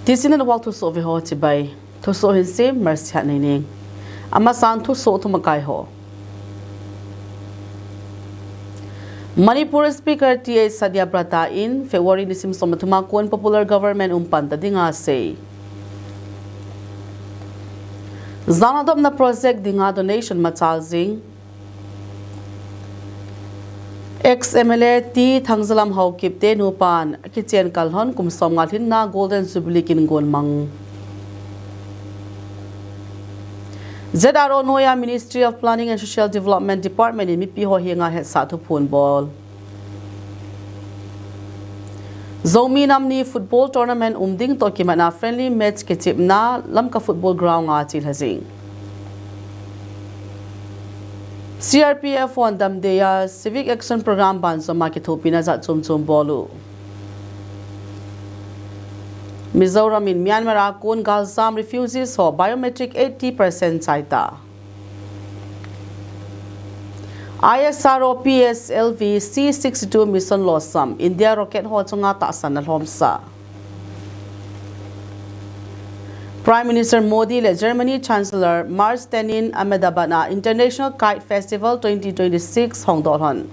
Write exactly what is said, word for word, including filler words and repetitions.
Tichun Network thusoh veho chibai. Thusoh hinsei Mercy Hatneining. Amasan thusoh thumakai ho. Manipur Speaker T H Satyabrata in February nisim som le thum a kon popular government umpan tading asei. Jana dopna project dinga donation machal jing. Ex M L A T Thangjalam Haokip te nupan kichen kalhon kum som nga lhinna Golden Jubilee kin gon mang. Z R O noiya Ministry of Planning and Social Development Department in mipi ho henga hetsah thuphon bol. Zomi Namni football tournament um ding toh kimat'a friendly match kichepna Lamka football ground a chilha jing. C R P F hon damdeiya Civic Action Program banjom a kithopina jat chom chom bol u. Mizoram in Myanmar a kon galjam refugees ho biometric eighty percent chai ta. I S R O P S L V C sixty-two mission losam, India rocket ho chunga tahsanna lhomsa. Prime Minister Modi le Germany Chancellor Merz ten in Ahmedabad a International Kite Festival twenty twenty-six hongdoh lhon.